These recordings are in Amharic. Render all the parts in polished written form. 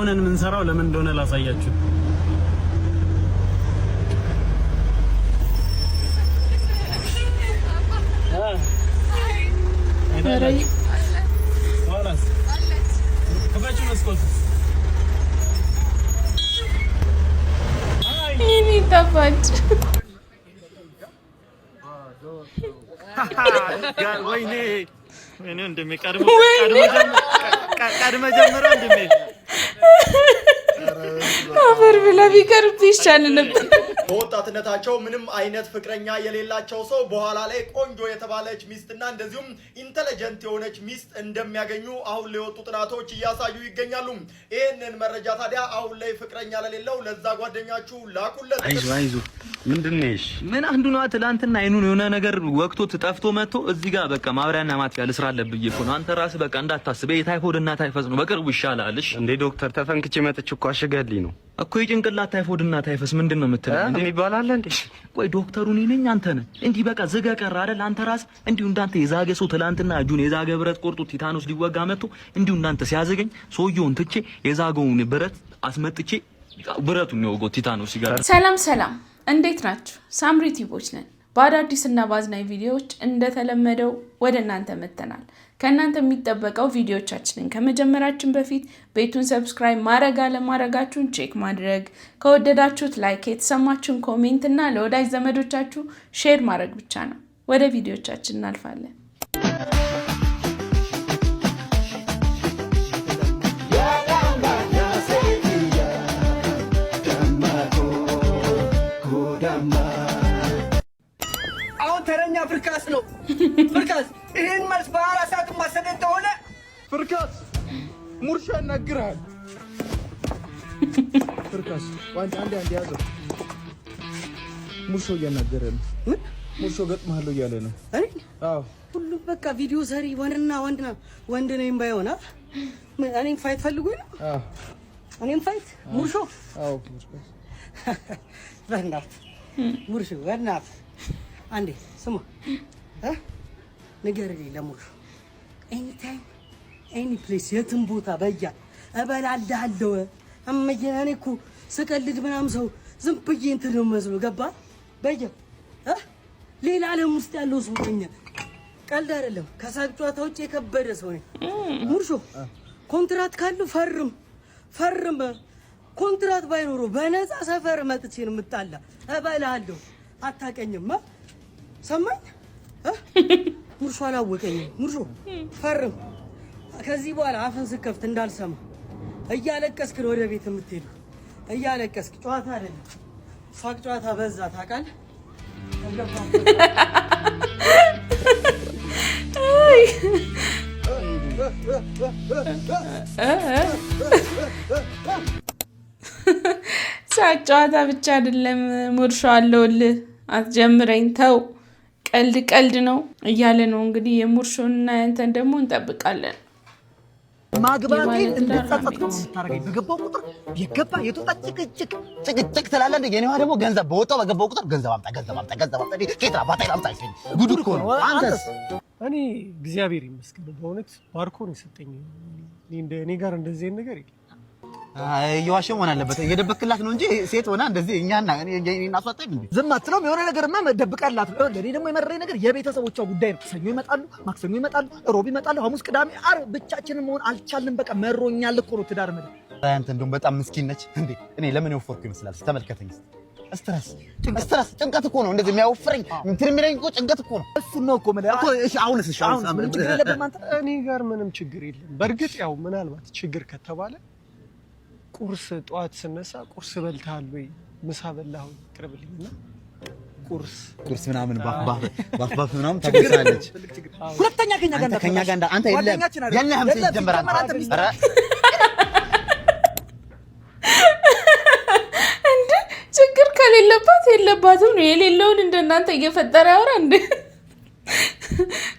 ሆነን የምንሰራው ለምን እንደሆነ ላሳያችሁ። ኋላስ ክፈችው መስኮት። ይህኔ ጣፋጭ። ወይኔ ወይኔ፣ ወንድሜ ቀድሞ ቀድመ ጀምሮ ወንድሜ። አፈር ብላ ቢቀርብ ይሻል ነበር። በወጣትነታቸው ምንም አይነት ፍቅረኛ የሌላቸው ሰው በኋላ ላይ ቆንጆ የተባለች ሚስትና እንደዚሁም intelligent የሆነች ሚስት እንደሚያገኙ አሁን ላይ የወጡ ጥናቶች እያሳዩ ይገኛሉ። ይህንን መረጃ ታዲያ አሁን ላይ ፍቅረኛ ለሌለው ለዛ ጓደኛችሁ ላኩለት። አይዞ አይዞ፣ ምንድን ነሽ? ምን አንዱ ነዋ። ትላንትና አይኑን የሆነ ነገር ወቅቶት ጠፍቶ መጥቶ እዚህ ጋር በቃ ማብሪያና ማጥፊያ ልስራ አለብኝ እኮ ነው። አንተ ራስህ በቃ እንዳታስብ፣ ይሄ ታይፎይድ እና ታይፈስ ነው። በቅርቡ ይሻላል። እሺ። እንዴ ዶክተር፣ ተፈንክቼ መጥቼ እኮ አሽገልኝ ነው። እኮ የጭንቅላት ታይፎይድ እና ታይፈስ ምንድን ነው የምትለው? እንዴ? የሚባል አለ እንዴ? ቆይ ዶክተሩ እኔ ነኝ አንተ ነህ? እንዲህ በቃ ዝገ ቀረ አይደል? አንተ ራስህ እንዲሁ እንዳንተ የዛገ ሰው ትላንትና እጁን የዛገ ብረት ቆርጦ ቲታኖስ ሊወጋ መጥቶ እንዲሁ እንዳንተ ሲያዘገኝ ሰውየውን ትቼ የዛገውን ብረት አስመጥቼ ብረቱን ነው የወጋው ቲታኖስ ሲገባ። ሰላም ሰላም፣ እንዴት ናችሁ? ሳምሪ ቲቦች ነን። በአዳዲስ እና በአዝናኝ ቪዲዮዎች እንደተለመደው ወደ እናንተ መጥተናል። ከእናንተ የሚጠበቀው ቪዲዮቻችንን ከመጀመራችን በፊት ቤቱን subscribe ማድረግ አለማድረጋችሁን check ማድረግ፣ ከወደዳችሁት like፣ የተሰማችሁን comment እና ለወዳጅ ዘመዶቻችሁ share ማድረግ ብቻ ነው። ወደ ቪዲዮቻችን እናልፋለን። አሁን ተረኛ ፍርካስ ነው። ፍርካስ፣ ይህን መልስ በ4 ሰዓት ማሰደድ ከሆነ ፍርካስ፣ ሙርሻ ያናግርሃል። ፍርካስ፣ አንዴ አንዴ አንዴ ያዘው። ሙርሾ እያናገረ ነው። ሙርሾ ገጥመሃለሁ እያለ ነው። እኔ አዎ። ሁሉም በቃ ቪዲዮ ሰሪ ወንድና ወንድ ነው፣ ወንድ ነኝ ባይሆን እኔም fight ፈልጎኝ ነው። አዎ። እኔም fight ሙርሾ። አዎ ፍርካስ። በእናትህ ሙርሾ፣ በእናትህ አንዴ ስማ እ ንገርልኝ ለሙርሾ anytime any place የትም ቦታ በያ እበላልሃለሁ። እመዬ እኔ እኮ ስቀልድ ምናምን ሰው ዝም ብዬ እንትን ነው መስሎ ገባ በያ እ ሌላ ዓለም ውስጥ ያለው ሰው ነኝ። ቀልድ አይደለም። ከሳቅ ጨዋታ ውጭ የከበደ ሰው ነኝ። ሙርሾ፣ ኮንትራት ካለው ፈርም ፈርም። ኮንትራት ባይኖረው በነፃ ሰፈር መጥቼ ነው የምጣላ። እበልሃለሁ። አታቀኝም። ሰማኝ እ? ሙርሾ አላወቀኝም። ሙርሾ ፈርም። ከዚህ በኋላ አፍን ስከፍት እንዳልሰማ። እያለቀስክ ነው ወደ ቤት የምትሄዱ። እያለቀስክ። ጨዋታ አይደለም፣ ሳቅ ጨዋታ በዛ ታውቃለህ። አልገባም። አይ፣ ሳቅ ጨዋታ ብቻ አይደለም። ሙርሾ አለውልህ፣ አትጀምረኝ፣ ተው፣ ቀልድ ቀልድ ነው እያለ ነው እንግዲህ። የሙርሾንና ያንተን ደግሞ እንጠብቃለን። ማግባቴን እንድጸጸት ነው የባለትዳር። የምታደርገኝ። በገባው ቁጥር የገባ የተወጣ ጭቅጭቅ። ጭቅጭቅ ትላለህ እንዴ? የኔዋ ደግሞ ገንዘብ በወጣው በገባው ቁጥር ገንዘብ አምጣ፣ ገንዘብ አምጣ፣ ገንዘብ አምጣ፣ ኬት አባቴ ላምጣ። ጉድ እኮ ነው። አንተስ? እኔ እግዚአብሔር ይመስገን በእውነት ባርኮ ነው የሰጠኝ። እኔ ጋር እንደዚህ አይነት ነገር የለም። እየዋሸሁ መሆን አለበት። እየደበክላት ነው እንጂ ሴት ሆና እንደዚህ እኛና እኔ እና እሷ አታይም እንዴ? ዝም አትለውም። የሆነ ነገርማ መደብቃላት ነው። እኔ ደግሞ የመረረኝ ነገር የቤተሰቦቿ ጉዳይ ነው። ሰኞ ይመጣሉ፣ ማክሰኞ ይመጣሉ፣ ሮብ ይመጣሉ፣ ሐሙስ፣ ቅዳሜ፣ ዓርብ ብቻችንን መሆን አልቻልንም። በቃ መሮኛል እኮ ነው ትዳር ምድር። አንተ እንደውም በጣም ምስኪን ነች እንዴ። እኔ ለምን የወፈርኩ ይመስላል? ተመልከተኝ እስኪ። Stress stress ጭንቀት እኮ ነው እንደዚህ የሚያወፍረኝ፣ እንትን የሚለኝ እኮ ጭንቀት እኮ ነው። እሱን ነው እኮ የምልህ። እኮ እሺ፣ አሁንስ? እሺ፣ አሁንስ? ምንም ችግር የለብህም አንተ። እኔ ጋር ምንም ችግር የለም። በእርግጥ ያው ምናልባት ችግር ከተባለ ቁርስ ጠዋት ስነሳ ቁርስ በልተሃል ወይ፣ ምሳ በላህ ወይ ቅርብልኝና ቁርስ ቁርስ ምናምን ባፍ ባፍ ባፍ ባፍ ምናምን ታጎርሳለች። ሁለተኛ ከኛ ጋር አንተ ከኛ ጋር አንተ የለህም። ጓደኛችን አይደለም። የለህም ሲጀመር አንተ። ሲጀመር አንተ ሚስት ኧረ እንደ ችግር ከሌለባት የለባትም ነው። የሌለውን እንደናንተ እየፈጠረ ያወራ እንደ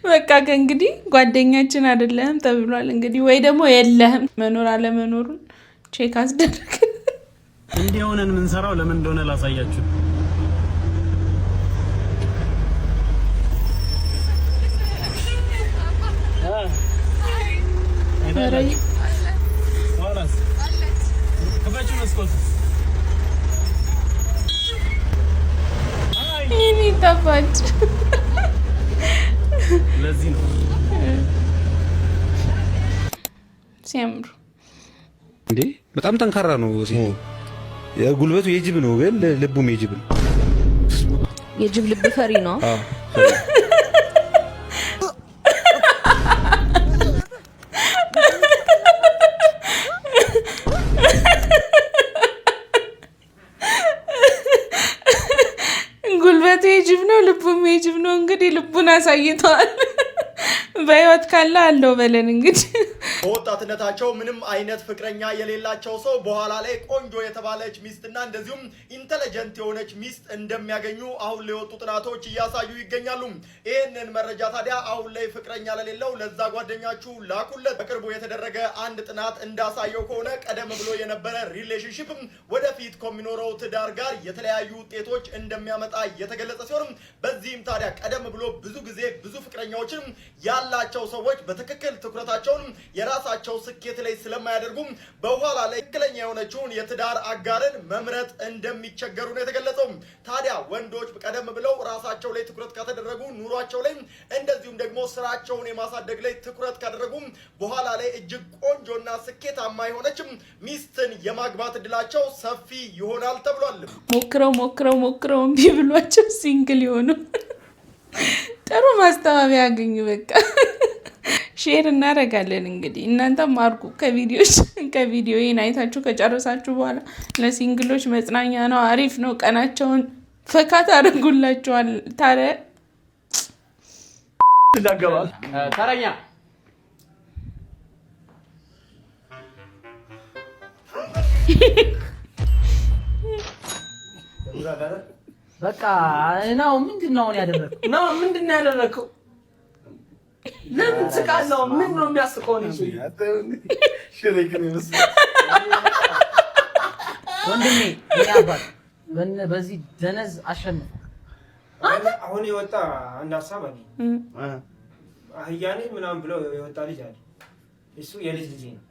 በቃ ከእንግዲህ ጓደኛችን አይደለህም ተብሏል። እንግዲህ ወይ ደግሞ የለህም፣ መኖር አለመኖሩን check አስደረግ። እንዲህ ሆነን የምንሰራው ለምን እንደሆነ ላሳያችሁ። ኋላስ መስኮት። ይህን ጣፋጭ። ለዚህ ነው። ሲያምሩ። እንዴ፣ በጣም ጠንካራ ነው። ጉልበቱ የጅብ ነው፣ ግን ልቡም የጅብ ነው። የጅብ ልብ ፈሪ ነው። አዎ። ጉልበቱ የጅብ ነው፣ ልቡም የጅብ ነው። እንግዲህ ልቡን አሳይተዋል። በህይወት ካለ አለው በለን እንግዲህ። በወጣትነታቸው ምንም አይነት ፍቅረኛ የሌላቸው ሰው በኋላ ላይ ቆንጆ የተባለች ሚስትና እንደዚሁም intelligent የሆነች ሚስት እንደሚያገኙ አሁን ላይ የወጡ ጥናቶች እያሳዩ ይገኛሉ። ይህንን መረጃ ታዲያ አሁን ላይ ፍቅረኛ ለሌለው ለዛ ጓደኛችሁ ላኩለት። በቅርቡ የተደረገ አንድ ጥናት እንዳሳየው ከሆነ ቀደም ብሎ የነበረ relationship ወደፊት ከሚኖረው ትዳር ጋር የተለያዩ ውጤቶች እንደሚያመጣ የተገለጸ ሲሆን፣ በዚህም ታዲያ ቀደም ብሎ ብዙ ጊዜ ብዙ ፍቅረኛዎችን ያላቸው ሰዎች በትክክል ትኩረታቸውን የራሳቸው ስኬት ላይ ስለማያደርጉም በኋላ ላይ ትክክለኛ የሆነችውን የትዳር አጋርን መምረጥ እንደሚቸገሩ ነው የተገለጸው። ታዲያ ወንዶች ቀደም ብለው ራሳቸው ላይ ትኩረት ካደረጉ፣ ኑሯቸው ላይ እንደዚሁም ደግሞ ስራቸውን የማሳደግ ላይ ትኩረት ካደረጉ፣ በኋላ ላይ እጅግ ቆንጆና ስኬታማ የሆነችም ሚስትን የማግባት እድላቸው ሰፊ ይሆናል ተብሏል። ሞክረው ሞክረው ሞክረው እምቢ ብሏቸው single የሆኑ ጥሩ ማስተባበያ ያገኙ። በቃ share እናደርጋለን። እንግዲህ እናንተም አድርጉ። ከቪዲዮ ይህን አይታችሁ ከጨረሳችሁ በኋላ ለ single ኦች መጽናኛ ነው፣ አሪፍ ነው። ቀናቸውን ፈካ ታደርጉላቸዋል። ታዲያ ተረኛ። በቃ ናው፣ ምንድን ነው አሁን ያደረግከው? ናው፣ ምንድን ነው ያደረግከው? ለምን ትስቃለህ? ምን ነው የሚያስቀው? ነው ወንድሜ፣ የኔ አባት በዚህ ደነዝ አሸንፍ። አሁን የወጣ አንድ ሀሳብ አለ። አህያ ነኝ ምናምን ብሎ የወጣ ልጅ አለ። እሱ የልጅ ልጅ ነው።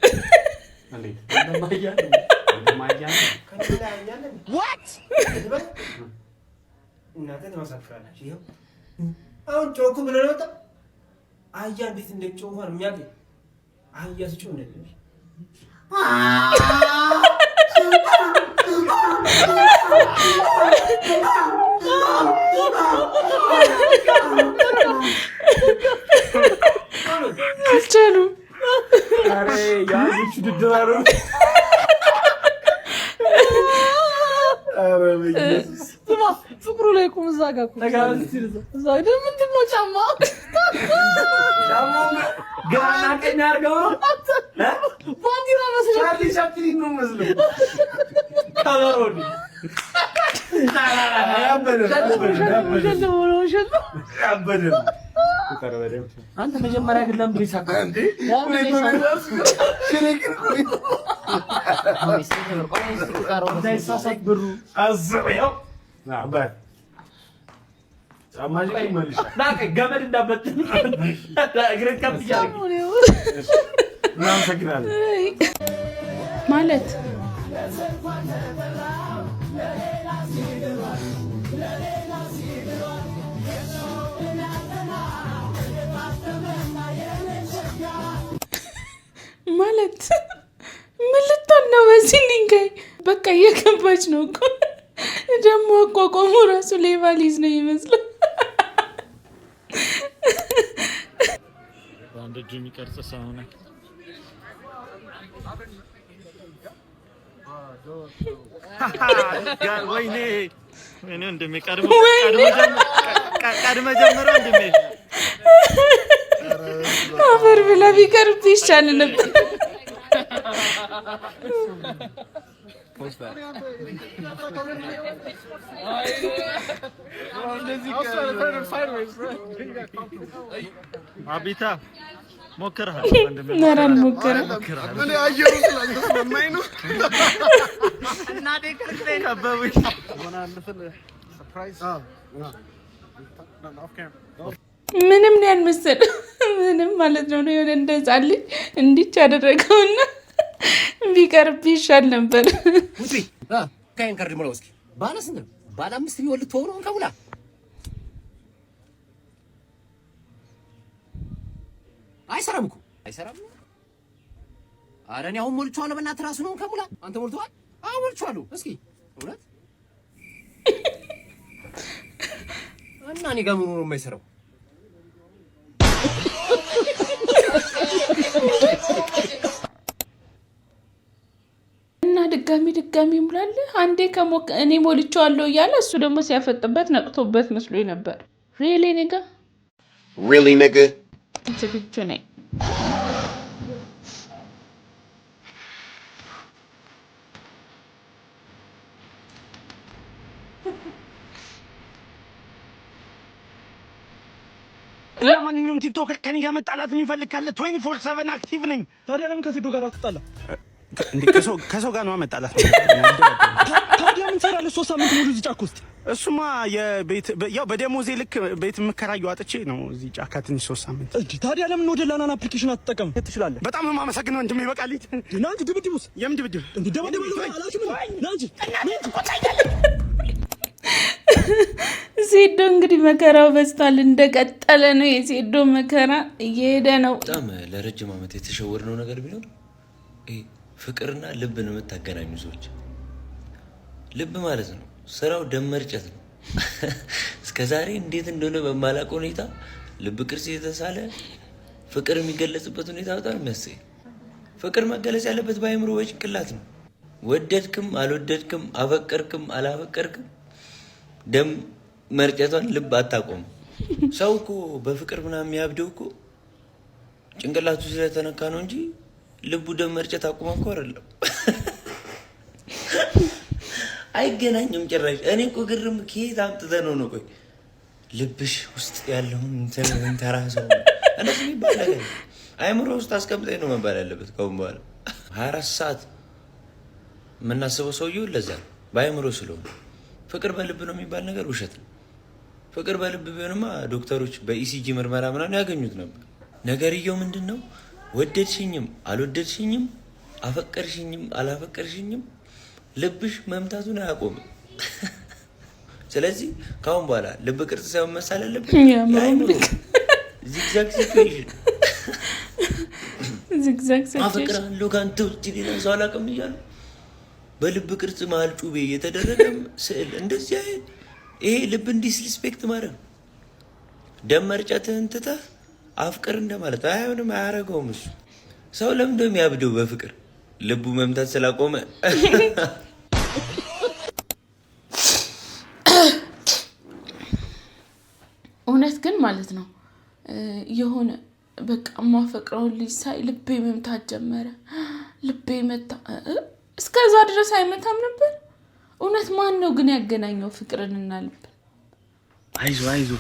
ከእኔ በላይ አህያ አለ? እናንተ ትመሰክራላችሁ። ይኸው አሁን ጮኩ ብሎ ነው የወጣ። አህያ እንዴት እንደጮህ እንኳን የሚያውቅ፣ አህያ ሲጮህ እንደዚህ ነው። አልቻሉም። የአህዮች ውድድር አደረጉ። ስማ፣ ፍቅሩ ላይ ቁም። እዛ ጋር ቁም። እዛ ጋር ምንድን ነው ጫማ? ግራና ቀኝ አድርገው ነው። ባንዲራ መስሎ። ቻርሊ ቻፕሊን ነው መስለው። ከበሮ። ያበደ ነው። አንተ መጀመሪያ ግን ለምን ይሳካል? እንዳይሳሳት ብሩ። ገመድ እንዳበጥን እግርን ከፍ እያደረግህ። እናመሰግናለን። ማለት ማለት ምን ልትሆን ነው? በዚህ ድንጋይ በቃ እየገባች ነው እኮ። ደግሞ አቋቋሙ ራሱ ሌባ ሊይዝ ነው ይመስለው። በአንድ እጁ የሚቀርጽ ሰው ነው። ወይኔ ወይኔ ወንድሜ፣ ቀድሞ ቀድመ ጀምሮ ወንድሜ። አፈር ብላ ቢቀርብ ይሻል ነበር። አቢታ ሞክረሃል ወንድሜ። ኧረ አልሞከረም። እኔ አየሩ ስላልተስማማኝ ነው። ከበቡኝ። ምንም ነው ያልመሰለው። ምንም ማለት ነው። የሆነ እንደ ህፃን ልጅ እንዲች ያደረገውና ቢቀርብ ይሻል ነበር። ውጪ ካይን ካርድ ሙላው እስኪ። ባለ ስንት ነው? ባለ 5 ቢሆን ልትሆኑ ነው ከሙላ። አይሰራም እኮ፣ አይሰራም። ኧረ እኔ አሁን ሞልቼዋለሁ። በእናትህ ራሱ ነው ከሙላ። አንተ ሞልተዋል? አዎ ሞልቼዋለሁ። እስኪ እውነት እና እኔ ጋር ምን ሆኖ ነው የማይሰራው? እና ድጋሚ ድጋሚ ይሙላልህ። አንዴ ከሞክ እኔ ሞልቼዋለሁ እያለ እሱ ደግሞ ሲያፈጥበት ነቅቶበት መስሎኝ ነበር። Really, nigga? Really, nigga? ዝግጁ ነኝ። ለማንኛውም ቲክቶክ ከኔ ጋር መጣላት የሚፈልግ ካለ 24/7 active ነኝ። ታዲያ ለምን ከሴዶ ጋር አትጣላ? ከሰው ጋር ነዋ መጣላት። ታዲያ ምን ትሰራለህ 3 ሳምንት ሙሉ እዚህ ጫካ ውስጥ? እሱማ የቤት ያው በደሞዜ ልክ ቤት የምከራየው አጥቼ ነው እዚህ ጫካ ትንሽ 3 ሳምንት። እንዴ ታዲያ ለምን ወደ ላናን application አትጠቀም ትችላለህ? በጣም ነው የማመሰግነው ወንድሜ። በቃ ልሂድ። ና እንጂ ድብድቡስ? የምን ድብድብ? እንዴ ደበደበ አላልክም? ና እንጂ። ሴዶ እንግዲህ መከራው በዝቷል። እንደቀጠለ ነው የሴዶ መከራ፣ እየሄደ ነው። በጣም ለረጅም ዓመት የተሸወድነው ነገር ቢኖር ይሄ ፍቅርና ልብን የምታገናኙ ሰዎች፣ ልብ ማለት ነው ስራው ደም መርጨት ነው። እስከ ዛሬ እንዴት እንደሆነ በማላውቅ ሁኔታ ልብ ቅርጽ የተሳለ ፍቅር የሚገለጽበት ሁኔታ በጣም የሚያሰኝ። ፍቅር መገለጽ ያለበት በአእምሮ በጭንቅላት ነው። ወደድክም አልወደድክም፣ አፈቀርክም አላፈቀርክም ደም መርጨቷን ልብ አታቆም። ሰው እኮ በፍቅር ምናምን የሚያብደው እኮ ጭንቅላቱ ስለተነካ ነው እንጂ ልቡ ደም መርጨት አቁማ እኮ አይደለም። አይገናኝም ጭራሽ። እኔ እኮ ግርም ከየት አምጥተህ ነው ነው? ቆይ ልብሽ ውስጥ ያለውን እንትን ተራ ሰው እንደዚህ የሚባል ነገር አይምሮ ውስጥ አስቀምጠኝ ነው መባል ያለበት። ከአሁን በኋላ 24 ሰዓት የምናስበው ሰውዬው ለዛ ነው በአይምሮ ስለሆነ። ፍቅር በልብ ነው የሚባል ነገር ውሸት ነው። ፍቅር በልብ ቢሆንማ ዶክተሮች በ ECG ምርመራ ምናምን ያገኙት ነበር። ነገርየው ምንድን ነው? ወደድሽኝም አልወደድሽኝም፣ አፈቀርሽኝም አላፈቀርሽኝም ልብሽ መምታቱን አያቆምም። ስለዚህ ከአሁን በኋላ ልብ ቅርጽ ሳይሆን መሳል ያለብን zigzag situation። Zigzag situation። አፈቅርሃለሁ ከአንተ ውጭ ሌላ ሰው አላውቅም እያሉ በልብ ቅርጽ መሀል ጩቤ የተደረገ ስዕል እንደዚህ አይነት ይሄ ልብን disrespect ማድረግ ነው። ደም መርጨትህን ትተህ አፍቅር እንደማለት አይሆንም፣ አያደርገውም። እሱ ሰው ለምንድን ነው የሚያብደው በፍቅር? ልቡ መምታት ስላቆመ። እውነት ግን ማለት ነው የሆነ በቃ የማፈቅረውን ልጅ ሳይ ልቤ መምታት ጀመረ። ልቤ መታ። እስከዛ ድረስ አይመታም ነበር። እውነት ማን ነው ግን ያገናኘው ፍቅርንና ልብ? አይዞ አይዞ።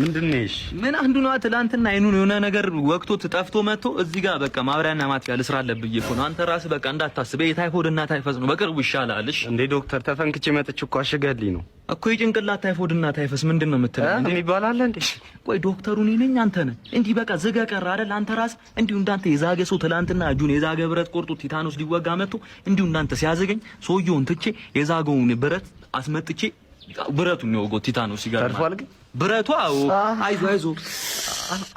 ምንድን ነው? እሺ ምን አንዱ ነው። ትላንትና አይኑን የሆነ ነገር ወቅቶት ጠፍቶ መጥቶ እዚህ ጋር በቃ ማብሪያና ማጥፊያ ልስራ አለብኝ እኮ ነው። አንተ ራስህ በቃ እንዳታስብ፣ የታይፎይድ እና ታይፈስ ነው፣ በቅርቡ ይሻላል። እሺ እንዴ ዶክተር፣ ተፈንክቼ መጥቼ እኮ አሽገልኝ ነው እኮ። የጭንቅላት ታይፎይድ እና ታይፈስ ምንድን ነው የምትለው? የሚባል አለ እንዴ? ቆይ ዶክተሩ እኔ ነኝ አንተ ነህ? እንዲህ በቃ ዝገ ቀረ አይደል? አንተ ራስህ እንዲሁ እንዳንተ የዛገ ሰው ትላንትና እጁን የዛገ ብረት ቆርጦ ቲታኖስ ሊወጋ መጥቶ እንዲሁ እንዳንተ ሲያዘገኝ ሰውየውን ትቼ የዛገውን ብረት አስመጥቼ ብረቱ የሚወገው ቲታኖስ ይገርማል። ተርፏል ግን ብረቱ። አዎ፣ አይዞ አይዞ።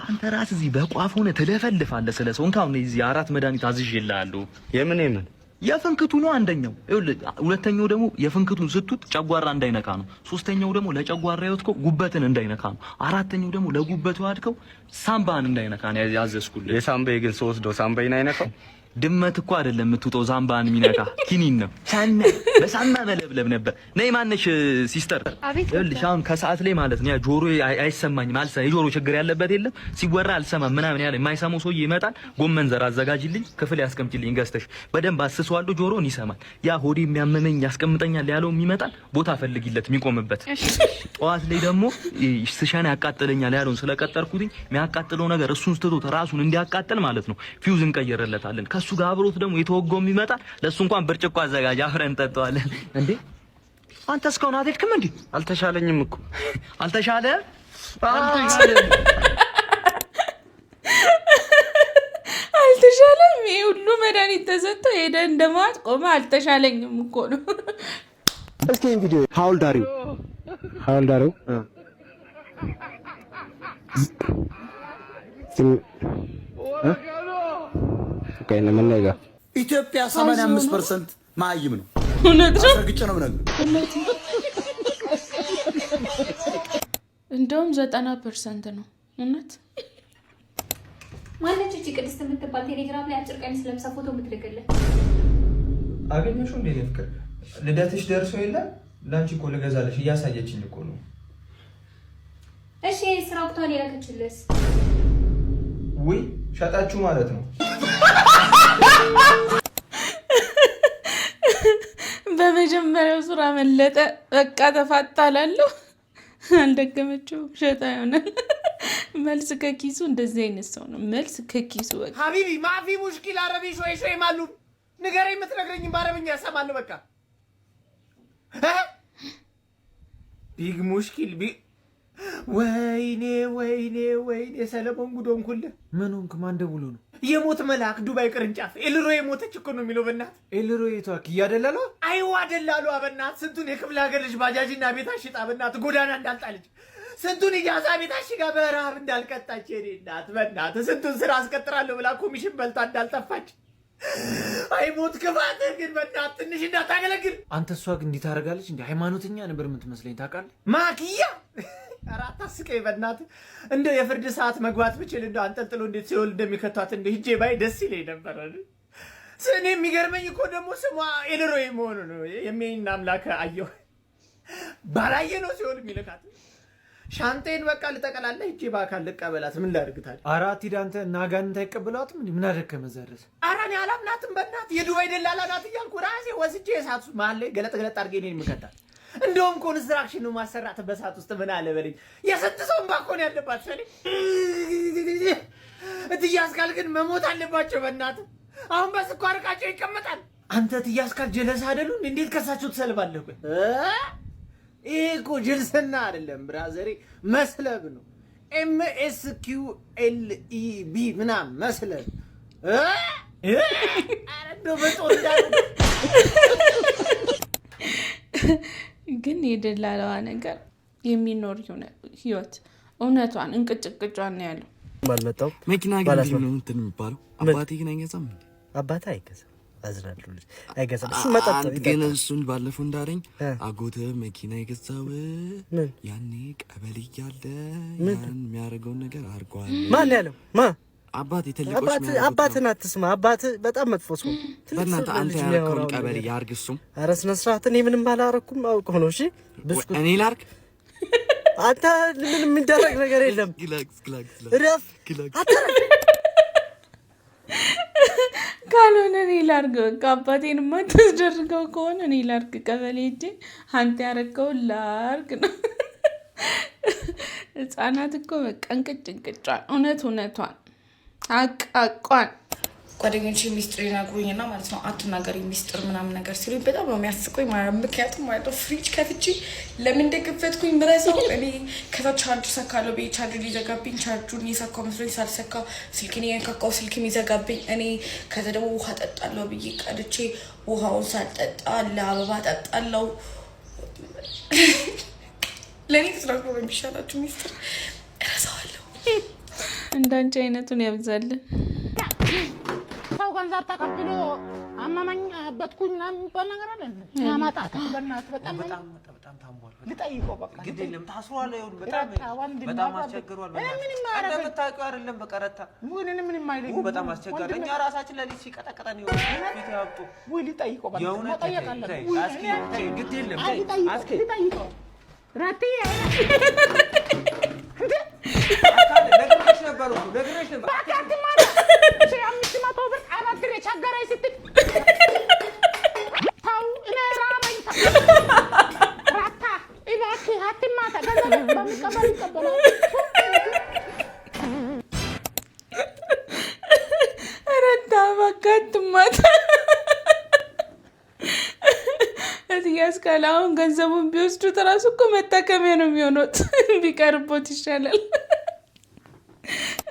አንተ ራስህ እዚህ በቋፍ ሆነህ ትለፈልፋለህ ስለ ሰው። እንካሁን እዚህ 4 መድኃኒት አዝዤልሃለሁ። የምን የምን? የፍንክቱ ነው አንደኛው። ይኸውልህ ሁለተኛው ደግሞ የፍንክቱን ስትውጥ ጨጓራ እንዳይነካ ነው። ሶስተኛው ደግሞ ለጨጓራ ያወጥከው ጉበትን እንዳይነካ ነው። አራተኛው ደግሞ ለጉበቱ ያድከው ሳምባን እንዳይነካ ነው ያዘዝኩልህ። የሳምባዬ ግን ስወስደው ሳምባዬን አይነካው? ድመት እኮ አይደለም የምትውጠው ሳምባን የሚነካ ኪኒን ነው። ሳና በሳና መለብለብ ነበር። ነይ ማነሽ sister፣ ይኸውልሽ አሁን ከሰዓት ላይ ማለት ነው ያ ጆሮ አይሰማኝም፣ አልሰማ የጆሮ ችግር ያለበት የለም ሲወራ አልሰማም ምናምን ያለ የማይሰማው ሰውዬ ይመጣል። ጎመን ዘር አዘጋጅልኝ፣ ክፍል ያስቀምጭልኝ ገዝተሽ በደንብ አስሰዋለሁ፣ ጆሮን ይሰማል። ያ ሆዴ የሚያመመኝ ያስቀምጠኛል ያለውም ይመጣል። ቦታ ፈልጊለት የሚቆምበት። ጠዋት ላይ ደግሞ ስሸና ያቃጥለኛል ያለውን ስለቀጠርኩትኝ የሚያቃጥለው ነገር እሱን ስትቶት ራሱን እንዲያቃጥል ማለት ነው ፊውዝ እንቀይርለታለን። ከሱ ጋር አብሮት ደግሞ የተወጋውም ይመጣል። ለሱ እንኳን ብርጭቆ አዘጋጅ፣ አብረን እንጠጣዋለን። እንዴ አንተ እስካሁን አልሄድክም እንዴ? አልተሻለኝም እኮ። አልተሻለ አልተሻለም። ይሄ ሁሉ መድኃኒት ተሰጥቶ ሄደ እንደማት ቆመ። አልተሻለኝም እኮ ነው። እስኪ ይሄን ቪዲዮ how old are you? How old are you? ኢትዮጵያ 85% መሀይም ነው። እውነት ነው። አስረግጬ ነው የምነግርህ። እንደውም 90% ነው እውነት። ማነች እቺ ቅድስት የምትባል ቴሌግራም ላይ አጭር ቀሚስ ለብሳ ፎቶ የምትልክልህ? አገኘሽው እንዴ? እኔ ፍቅር ልደትሽ ደርሶ የለ ለአንቺ እኮ ልገዛልሽ እያሳየችኝ እኮ ነው። እሺ ስራ ወቅቷን የላከችልስ? ውይ ሸጣችሁ ማለት ነው። በመጀመሪያው ዙር አመለጠ። በቃ ተፋታላለሁ። አልደገመችውም። ሸጣ ይሆናል። መልስ ከኪሱ። እንደዚህ አይነት ሰው ነው መልስ ከኪሱ። በቃ حبيبي مافي مشكلة عربي شوي شوي معلوم ንገረኝ። የምትነግረኝም በአረብኛ እሰማለሁ። በቃ big مشكل big ወይኔ ወይኔ ወይኔ ሰለሞን ጉድ ሆንኩልህ። ምን ሆንክ? ማን ደውሎ ነው? የሞት መልአክ ዱባይ ቅርንጫፍ ኤልሮ የሞተች እኮ ነው የሚለው። በእናትህ ኤልሮ የቷ ክያ ደላሏ? አይዋ ደላሏ። በእናትህ ስንቱን የክፍለ ሀገር ልጅ ባጃጅና ቤት አሽጣ በእናትህ ጎዳና እንዳልጣለች፣ ስንቱን ኢጃዛ ቤት አሽጋ በረሃብ እንዳልቀጣች የኔ እናት፣ በእናትህ ስንቱን ስራ አስቀጥራለሁ ብላ ኮሚሽን በልታ እንዳልጠፋች። አይ ሞት ክፋትህ ግን በእናትህ ትንሽ እንዳታገለግል። አንተ እሷ ግን እንዲህ ታደርጋለች እንዴ? ሃይማኖተኛ ነበር የምትመስለኝ ታውቃለህ? ማክያ ኧረ አታስቀኝ በእናትህ። እንደው የፍርድ ሰዓት መግባት ብችል እንደው አንጠልጥሎ እንዴት ሲኦል እንደሚከቷት እንደው ሂጄ ባይ ደስ ይለኝ ነበር። እኔ የሚገርመኝ እኮ ደግሞ ስሟ ኤልሮይ መሆኑ ነው። የሚያይን አምላክ አየሁ ባላየ ነው ሲኦል የሚልካት። ሻንጤን በቃ ልጠቀላለ ሂጄ በአካል ልቀበላት። ምን ላድርግ ታዲያ? ኧረ አትሂድ አንተ እና አጋንንት አይቀበሏትም እንዴ? ምን አደከመ እዛ ድረስ? ኧረ እኔ አላምናትም በእናትህ የዱባይ ደላላ ናት እያልኩ ራሴ ወስጄ እሳት ውስጥ መሀል ላይ ገለጥ ገለጥ አድርጌ እኔን የምከታት። እንደውም construction ነው ማሰራት በሰዓት ውስጥ ምን አለ በለኝ። የስንት ሰው እምባ እኮ ነው ያለባት። ሰኔ እትዬ አስካል ግን መሞት አለባቸው በእናትህ። አሁን በስኳር እቃቸው ይቀመጣል። አንተ እትዬ አስካል ጀለስ አይደሉ? እንዴት ከሳቸው ትሰልባለህ? ቆይ ይሄ እኮ ጅልስና አይደለም brother ኤ፣ መስለብ ነው። MSQLEB ምናምን መስለብ። ኧረ እንደው በጦር እንዳለ ግን የደላላዋ ነገር የሚኖር ህይወት እውነቷን እንቅጭቅጯን ነው ያለው። አልመጣሁም። መኪና ግን እንዴት ነው እንትን የሚባለው? አባቴ ግን አይገዛም እንዴ? አባቴ አይገዛም። አዝናለሁ ልጅ አይገዛም። እሱ መጠጥ አንተ ግን እሱን ባለፈው እንዳለኝ አጎትህ መኪና የገዛው ያኔ ቀበሌ እያለ ያን የሚያደርገውን ነገር አድርጓል። ማን ያለው? ማ አባቴ ትልቆች አባትህን አትስማ። አባትህ በጣም መጥፎ ሰው ነው። ትልቅ ሰው በእናትህ አንተ ልጅ ያልከውን የሚያወራውን ቀበሌ ነገር። ያርግ እሱም። ኧረ ስነ ስርዓት። እኔ ምንም አላረኩም። አውቀው ነው። እሺ ብስኩት እኔ ላርግ። አንተ ምንም የሚደረግ ነገር የለም። እረፍ። ካልሆነ እኔ ላርግ። በቃ አባቴን የማታስደርገው ከሆነ እኔ ላርግ። ቀበሌ ሂጄ አንተ ያረከውን ላርግ ነው። ህጻናት እኮ በቃ እንቅጭ እንቅጯን እውነት እውነቷን አቅ አቋን ጓደኞች ሚስጥር ይነግሩኝና ማለት ነው አትናገሪ ሚስጥር ምናምን ነገር ሲሉኝ በጣም ነው የሚያስቁኝ ማለት ነው። ምክንያቱም ማለት ነው ፍሪጅ ከፍቼ ለምን እንደከፈትኩኝ ምረሳው እኔ ከዛ ቻርጅ ሰካለሁ ብዬ ቻርጅ ሊዘጋብኝ ቻርጁን የሰካው መስሎኝ ሳልሰካ ስልኬን የነካካው ስልክ የሚዘጋብኝ እኔ። ከዛ ደግሞ ውሃ ጠጣለሁ ብዬ ቀድቼ ውሃውን ሳልጠጣ ለአበባ ጠጣለሁ። ለእኔ ተናግሮ ነው የሚሻላችሁ ሚስጥር እረሳዋለሁ። እንዳንቺ አይነቱን ያብዛልን። ሰው ገንዘብ ተቀብሎ አመመኝ አበድኩኝ ምናምን የሚባል ነገር አለ እንዴ? ያማጣታል። በእናትህ በጣም በጣም ታሟል። ልጠይቀው በቃ። ግድ የለም ታስሯል። ይኸውልህ በጣም ረታ ወንድም በጣም አባቢ። አስቸግሯል። እኔ ምንም አያደርገኝ። እንደምታውቂው አይደለም በቃ ረታ ምንም ምንም አይለኝም። በጣም አስቸጋሪ። ወንድሜ። እኛ ራሳችን ለሊት ሲቀጠቅጠን ይኸውልህ ፊት ያብጡ። ውይ ልጠይቀው በቃ የእውነት መጠየቅ ተይ፣ አለብኝ። ተይ፣ ውይ አስኪ እኔ ተይ፣ ግድ የለም አይ ተይ፣ ልጠይቀው አስኪ ልጠይቀው ረትዬ ነግሬሽ ነበር እኮ ነግሬሽ ነበር። እባክህ አትማታ። 500 ብር አበድሬ ቸገረኝ ስትል ተው፣ እኔ ራበኝ። ረታ እባክህ አትማታ። ገንዘብ በሚቀበል ይቀበላል። ረታ እባክህ አትማታ። እትዬ አስካለ አሁን ገንዘቡን ቢወስዱት እራሱ እኮ መጠቀሚያ ነው የሚሆኑት። ቢቀርቦት ይሻላል።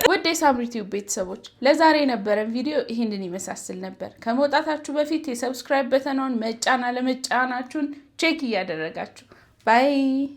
ውድ የሳምሪ ቲዩብ ቤተሰቦች፣ ለዛሬ የነበረን ቪዲዮ ይህንን ይመሳስል ነበር። ከመውጣታችሁ በፊት የ subscribe button ኗን መጫን አለመጫናችሁን check እያደረጋችሁ bye።